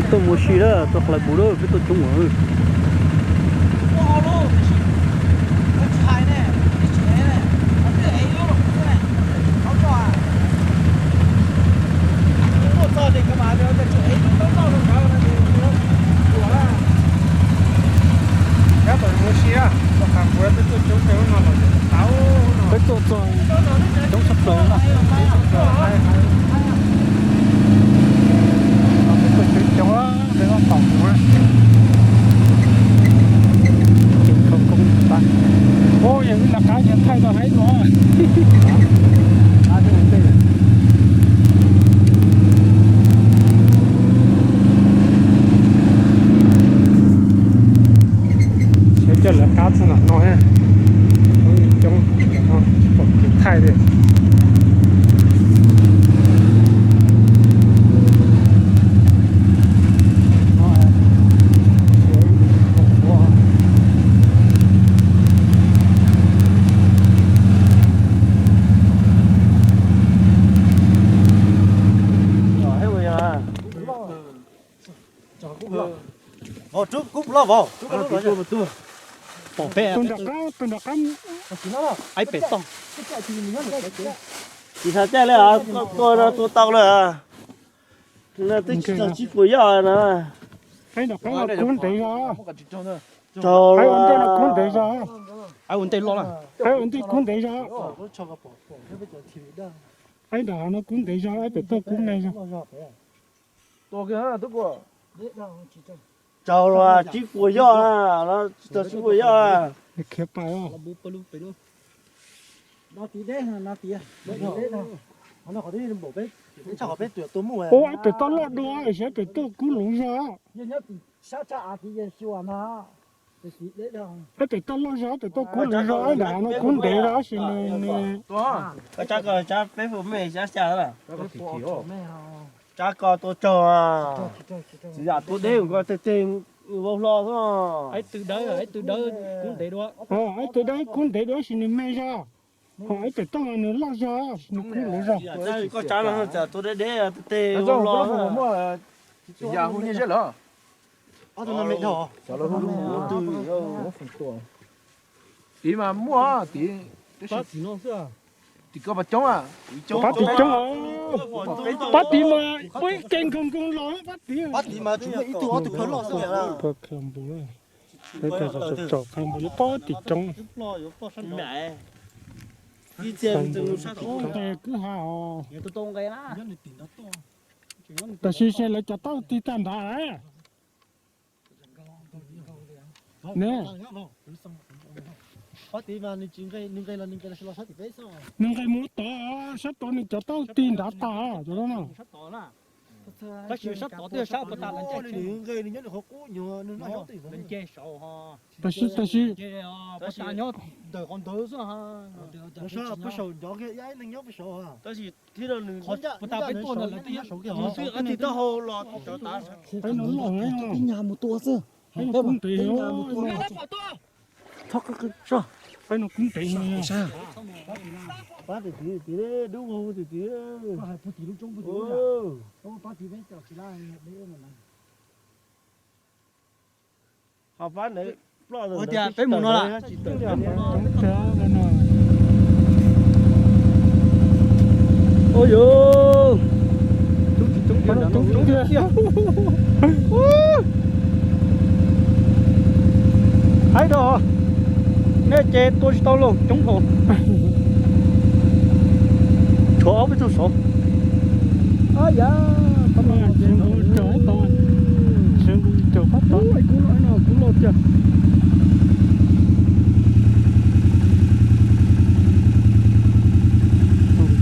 Tuaj mus si lawm, tuaj hlais npus lawm, peb tuaj coob lawm. Peb tuaj txog coob tshaj plaws na. Peb tuaj coob, peb tuaj tom kuv. Ub, yog wb nram qab yog thaij tau haib dua. Coj lawv qab txog nram no, coob, tsis pom kev thaij li. Vauv, rub kuv loj vauv. Pom peb tus nram qab, tus nram qab. Aib pem toj. Tsis xav caij li, tua no tua tau lawm. Twb tsis tau tsib puas yoj na. Aib nram qab no kub ntev zog. Aib ua ntej no kub ntev zog. Aib ua ntej loj na. Aib ua ntej kub ntev zog. Aib nram no kub ntev zog, aib pem toj kub me zog. Tsaug los tsib puas yoj, tsis tau tsib puas yoj. Khiav pais os. Ua aib pem toj loj dua, aib pem toj kub luv zog. Aib pem toj loj zog, aib pem toj kub luv zog, aib nram no kub ntev zog tab sis nws, nws. Koj tsab ko tsab peb hwm me tsab xya. Tsab ko tua tsaug. Txiv yam tua deb ko tej tej vau hlo xwb. Aib tw dawb, aib tw dawb kub ntev dua. Aib tw dawb kub ntev dua sis nws me zog. Ho aib pem toj nws loj zog, nws kub luv zog. Koj tsab no tua deb deb tej tej vau hlo. Tiv mas muaj tiv, tiv koj pas coob, pab tiv coob, pab tiv mas ua ib ke nkoog nkoog los pab tiv. Pab tiv mas tsuas muaj ib tug ob tug khaws loj xwb. Peb tau tsom tsom khaws npua yuav pab tiv coob. Kwj ha os. Tam sim se lawv cov taub tig tag nrad. Ne, nws nqes mus tod, sab tod nws cov taub tig nrad tas cov no. Tab sis sab tod twb sab puas tas, nws nce saud. Tam sim, tam sim, puas tas nyob ntawm qhov ntawd xwb. Puas tas peb tuaj no lawv twb nyob saud, nws twb tig taub hau los tod tas. Peb no loj heev, peb no kub ntev heev. Peb no kub ntev heev. Pab tus txiv, txiv dub vog tus txiv. Pab tus txiv. Ho pab ntawd ploj. Ua tias peb mus no lawm. Ua yus, coob tiag. Haib dog, nej ces tua tsis tau lauj, coob dhau. Tshuav ob peb tug saud. Sawv nkaus caum pab tod, sawv nkaus caum pab tod. Kub loj tiag.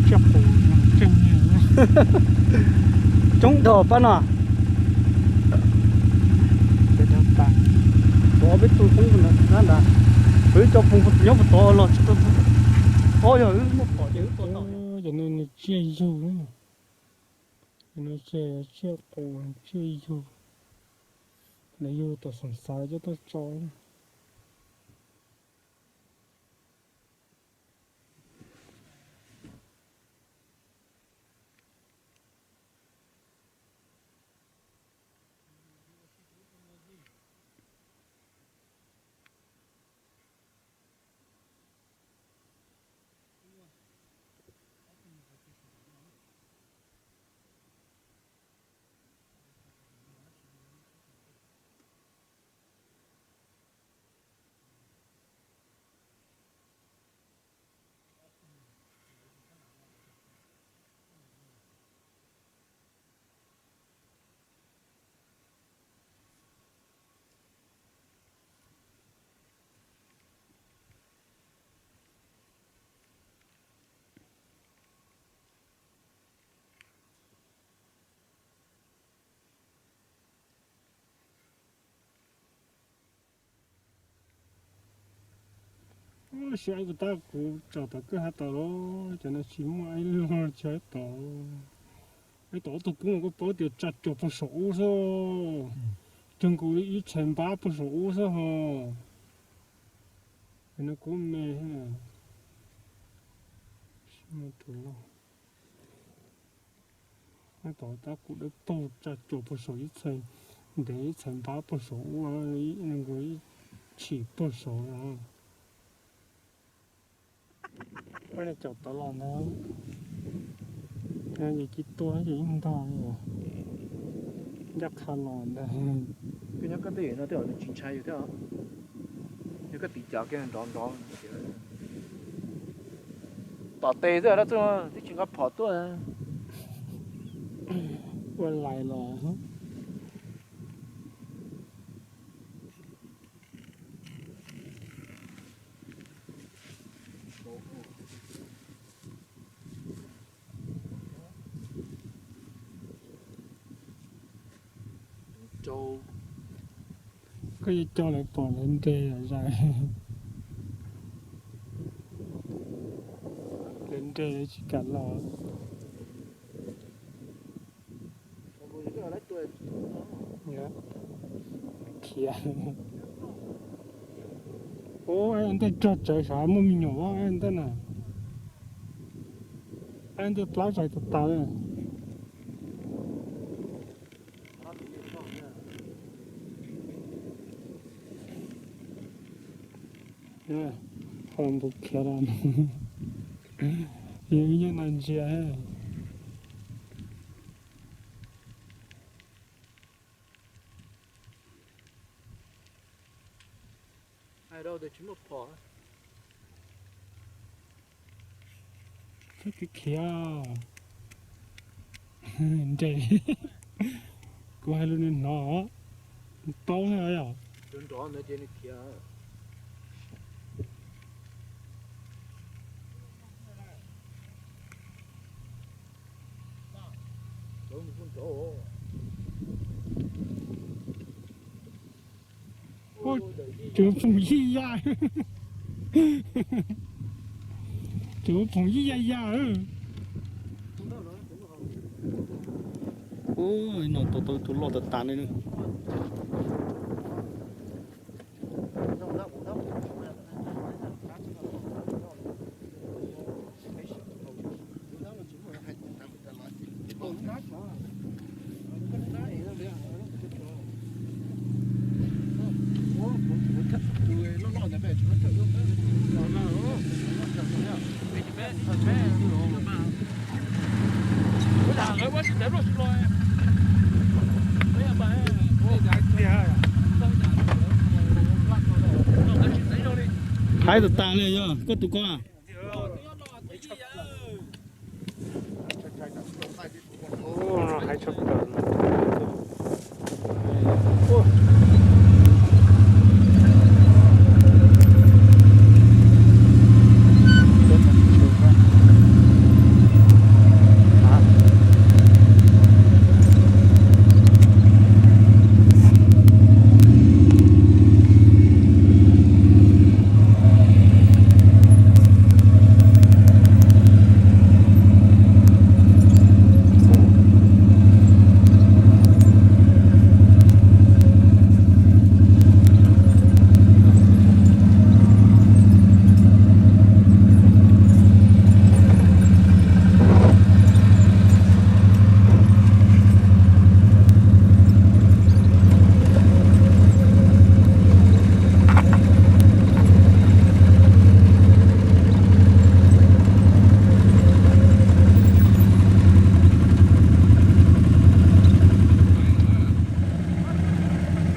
Tsiaj qus tseem coob dhau pab no. Peb tug poob nrad, peb cov poob nyob puag tod los tsis tau. Ob yog wb muab pom ces wb tua tau. Cov no nws tsiaj yug, cov no tsiaj qus tsiaj yug. Nws yug tom xeem xaiv coj tuaj tso. Tab sis ib puas tab kuv tsom tom kawg hav tod los cov no tsis muaj ib lub tsis ib tod. Ib tod ob tug kub mas koj paub tias tsa cuag puag saum ub xwb. Cuag nkaus li ib txhais npab puag saum ub xwb ho. No kub me. Tab tom tab kuv dawb paug tsa cuag puag saum ib txhais, ntev ib txhais npab puag saum ub, nkaus ib txhais puag saud no. Caum tod los ntag. Ces cia tuaj ces yeej ntog li os. Ncaj qha los ntag. Koj nyob koj tej no tej zaum nws tsis ntshai yus thiab os. Yog koj tiv cov kiag nrov nrov. Tom tes xwb dab tsi twb tsis nqa phom tuaj. Ua lais los. Koj yuav coj lawv pom lawv nres zais. Lawv nres lawv tsis kam los. Khiav. Ub, ntej rog tsawv sav muaj me nyuam ntej na. Ntej plab zais tas tas li. Ho npus khiav los. Yog ib nyuag no ntsia. Hais rau tias tsis muaj phom. Txhob khiav khiav. Nres. Kuv hais lus nws hnov. Paub thiab yom. Ub, tsuav phoom yij ya. Tsuav phoom yij ya ya. Ub, no tau tau tus loj tas tas li. Haib tas tas li yog koj tus ko.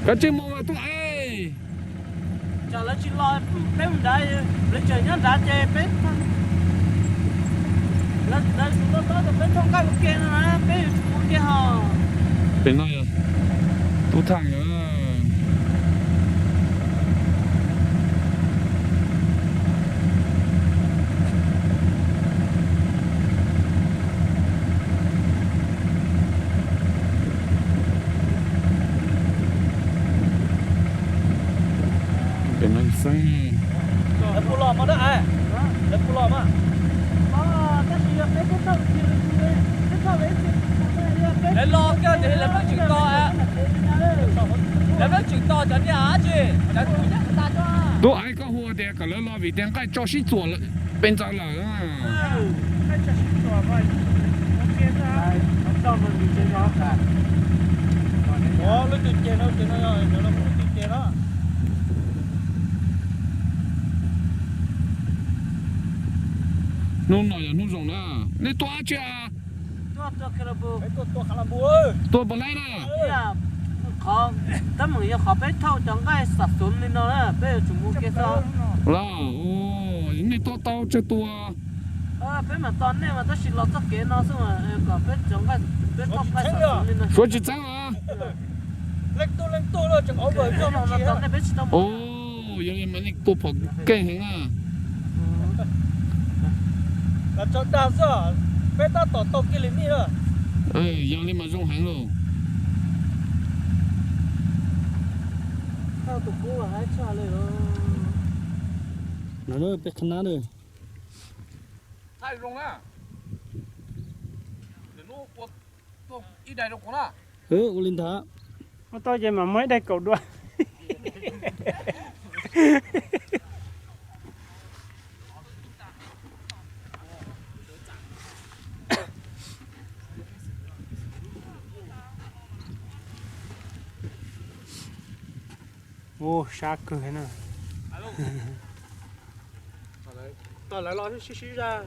Koj tsis mus mas tub es. Tsam lawv tsis los peb mus nrad, lawv tseem nyob nrad ces peb, lawv, lawv tus tob tob tias peb thauj nqaij ua ke no na, peb yuav tsum ua ke ho. Pem no yog tub thaj yog. Pem no xeeb. Puas los mog dab? Tub Aiv, koj hu tias kom lawv los vim tias nqaij tso sib txuas pes ntxaws lawm. Hnub no yog hnub zoo na. Nej tuaj dab tsi? Tua pos laib na. Qhov teeb meem yog qhov peb thauj cov nqaij xam xuv li no na, peb yuav tsum mus ke xwb. Los, nej tuaj tau tsawg tus? Peb mam tos nej mas, tab sis los txoj kev no xwb mas kom peb cov nqaij, peb thauj nqaij xam xuv li no. Suav tsis txeeb los? Yog li mas nej tua phom keej heev na. Yog li mas zoo heev lauj. Peb qhab nab na. Ua li ntawd. Muab tau ces mam muab ib daig kaum dua. Ua sab kawg na. Tos lawv los sib sib zog.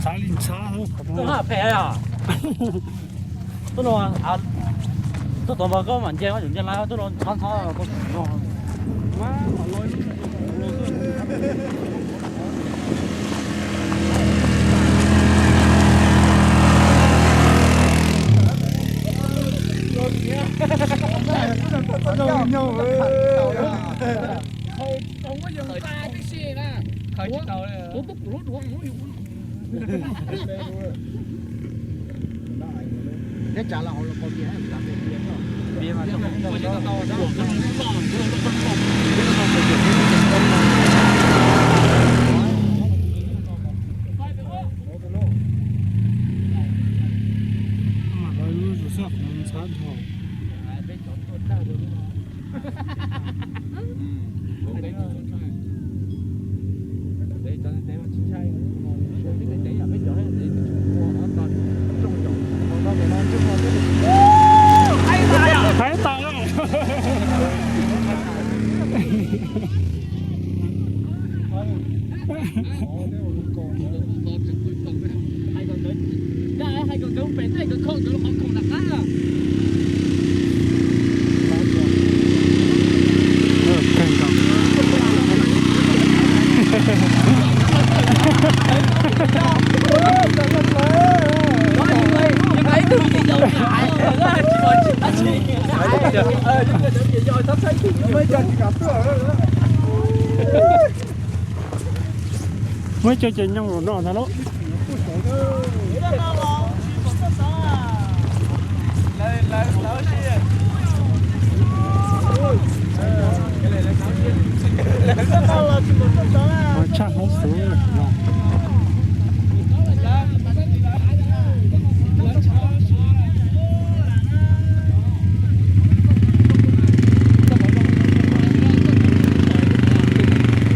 Ntxhab li ntxhab. Tuaj no, tuaj tod mas koj mam nce, koj yuav nce lawm, tuaj no ntxhab ntxhab. Hais tas. Muab cov ces nyob no ntag lauj. Tshaj hauv xwb.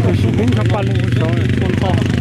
Tab sis peb nrog Paj Leej ua saud ua ntxo.